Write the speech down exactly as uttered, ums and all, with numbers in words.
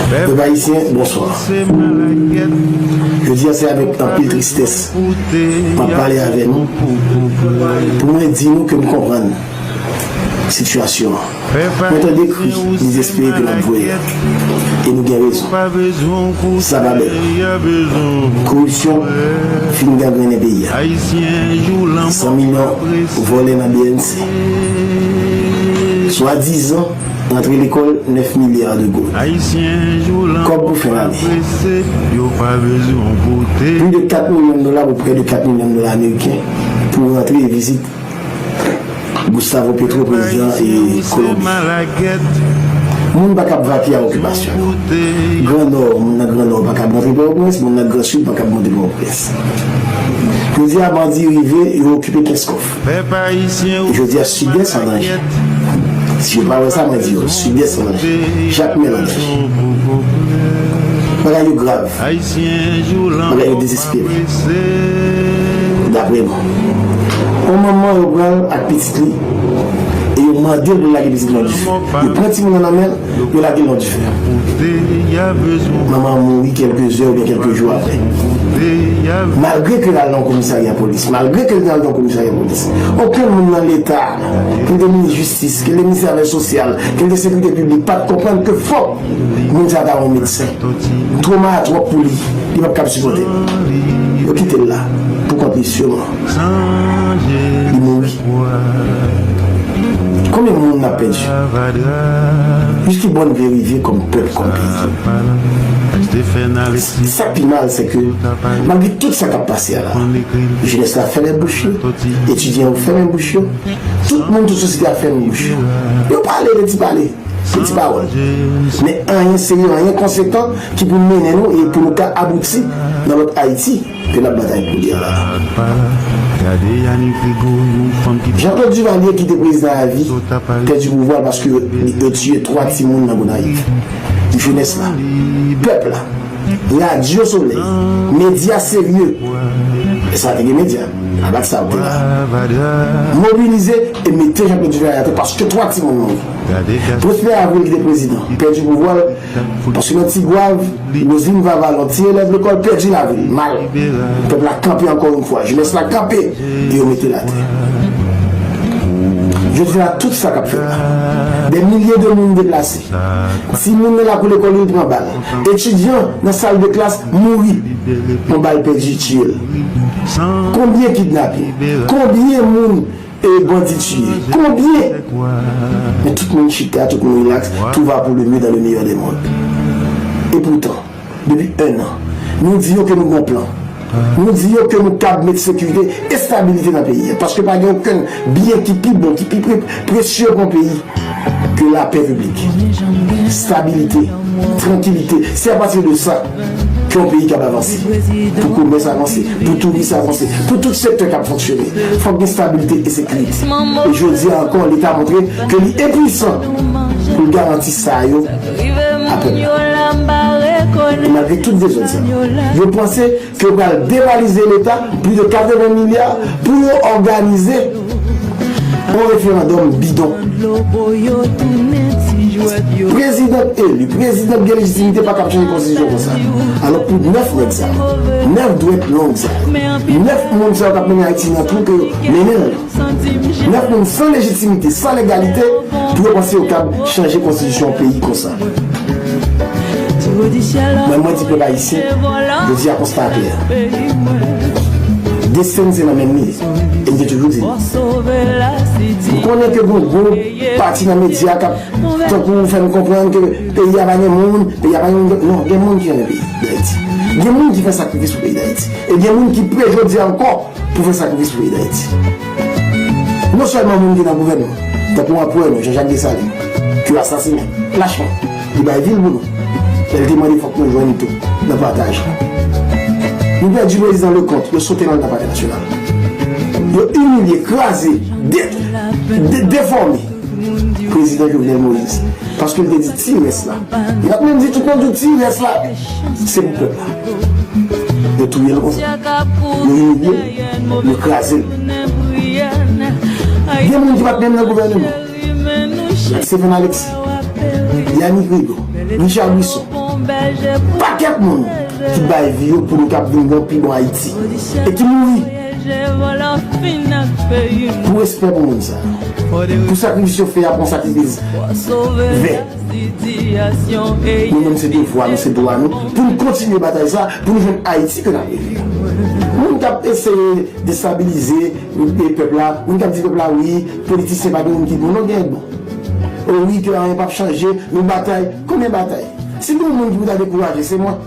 Pèp ayisyen, bonswa. Jodi a, se avèk anpil tristès m ap pale avè nou pou mwen di nou ke m konprann sitiyasyon an. Mwen tande kri dezespere ke n ap voye a. E nou gen rezon. Sa pa bèl. Koripsyon fin gangrennen peyi a. San milyon vòlè nan B N C. Swadizan rantre lekòl nèf milya de goud. Kòb pou fen lane. Plis de kat milyon dola pou prè de kat milyon dola ameriken pou rantre e vizit Gustavo Petro, prezidan e Kolonbi. Moun pa kab vake a okipasyon. Gran Nò, moun nan Gran Nò pa kab rantre Pòtoprens, moun nan Gran Sid pa kab monte Pòtoprens. Jodi a, bandi rive, yo okipe Kenskòf. Jodi a, Sidès an danje. Si yo pa wè sa, mwen di yo, Sidès an danje. Jakmèl an danje. Bagay yo grav. Bagay yo dezespere. Daprè nou. Yon manman yo pran l ak pitit li e yo mande l pou l lage pitit lan nan dife. Yo pran timoun nan nan men l, yo lage l nan dife. Manman an mouri kèlke zè oubyen kèlke jou apre. Malgre ke l al nan komisarya polis, malgre ke l te al nan komisarya polis, okenn moun nan Leta, ke l te minis jistis, ke l te minis afè sosyal, ke l te sekirite piblik, pa t konprann ke fòk moun sa ta yon medsen. Twoma a twòp pou li, li p ap kab sipòte l. Yo kite l la, pou kont li sèlman. Li mouri. Konbyen moun n ap pèdi? Jiski bò n vle rive kòm pèp, kòm peyi? Sa k pi mal, se ke, malgre tout sa k ap pase a la, jenès la fèmen bouch yo, etidyan yo fèmen bouch yo, tout moun, tout sosyete a fèmen bouch yo. Yo pale de ti pale. Se ti pawòl. Men anyen serye, anyen konsekan ki pou mennen nou e pou nou ka abouti nan lòt Ayiti ke n ap batay pou li a la. Jean-Claude Duvalier ki te prezidan avi, pèdi pouvwa l paske yo tiye twa timoun nan Gonayiv. Jenès la, pèp la, Radyo Solèy, medya serye, e sa te gen medya, a bat sa te la, mobilize e mete Jean-Claude Duvalier atè paske twa timoun mouri. Prosper Avril ki te prezidan, pèdi pouvwa l, paske nan Tigwav, Roselyne Vavalon, ti elèv lekòl, pèdi lavi l, mal. Pèp la kanpe ankò yon fwa, jenès la kanpe, e yo mete l atè. Jodi a, tout sa k ap fèt la, dè milye de moun deplase. Timoun nan lakou lekòl yo pran bal. Etidyan nan sal de klas mouri. Yon bal pèdi tiye l. Konbyen kidnape? Konbyen moun e bandi tiye? Konbyen? Men tout moun chita, tout moun rilaks. Tout va pour le mieux dans le meilleur des mondes. E poutan, depi en an, nou di yo ke nou gon plan. Nou di yo ke nou kab met sekirite, estabilite nan peyi a. Paske pa gen okenn byen ki pi bon, ki pi pre- presye pou yon peyi ke lapè piblik. Estabilite, trankilite. Se apati de sa ke yon peyi kab avanse. Pou komès avanse, pou touris avanse, pou tout sektè kab fonksyone. Fòk gen estabilite e sekirite. E jodi a ankò, Leta montre ke li enpwisan pou l garanti sa yo a pèp la. E malgre tout dezòd sa, yo panse ke yo pral devalize Leta, plis de katreven milya, pou yo òganize yon referandòm bidon. Prezidan eli, prezidan k gen lejitimite pa kab chanje konstitisyon konsa. Alò pou nèf nèg sa yo, nèf dwèt long sa yo, nèf moun sa yo k ap mennen Ayiti nan twou ke yo mennen l, nèf moun san lejitimite, san legalite, pou yo panse yo kab chanje konstitisyon peyi konsa. Mwen, mwen di pèp ayisyen, jodi a konsta a klè. Desten n se nan men n li ye. E m te toujou di l. M konnen ke gon gwo pati nan medya k ap tankou fè n konprann ke peyi a pa gen moun, peyi a pa gen moun. Non, gen moun ki renmen peyi Dayiti. Gen moun ki fè sakrifis pou peyi Dayiti. E gen moun ki pre jodi a ankò pou fè sakrifis pou peyi Dayiti. Non sèlman moun ki nan gouvènman, tankou anperè nou, Jean-Jacques Dessalines, ke yo asasinen, lachman, li bay vil pou nou. Lè l te mande fòk nou jwenn tou nan pataj la. Nou pèdi prezidan Leconte, yo sote l anndan Palè Nasyonal. Yo imilye, kraze, de, de, defòme prezidan Jovenel Moïse. Paske l te di ti rès la. Y ap menm di tout moun di ti rès la. Se pou pèp la. Yo touye l konsa. Yo imilye l. Yo kraze l. Gen moun ki pa t menm nan gouvèneman. Stéphane Alexis, Yannick Rigaud, Richard Brisson. Pakèt moun ki bay vi yo pou nou kab vin gen yon pi bon Ayiti. E ki mouri pou respè pou moun sa. Pou sakrifis yo fè a, pou yon sakrifis vè. Nou menm se devwa nou, se dwa nou, pou nou kontinye batay sa, pou nou jwenn Ayiti ke n ap reve a. Moun k ap eseye destabilize e pèp la, moun k ap di pèp la, wi, politisyen pa gen moun ki bon, non, gen bon. O wi, ke anyen p ap chanje, nou batay. Konbyen batay? Si gen yon moun ki pou ta dekouraje, se mwen.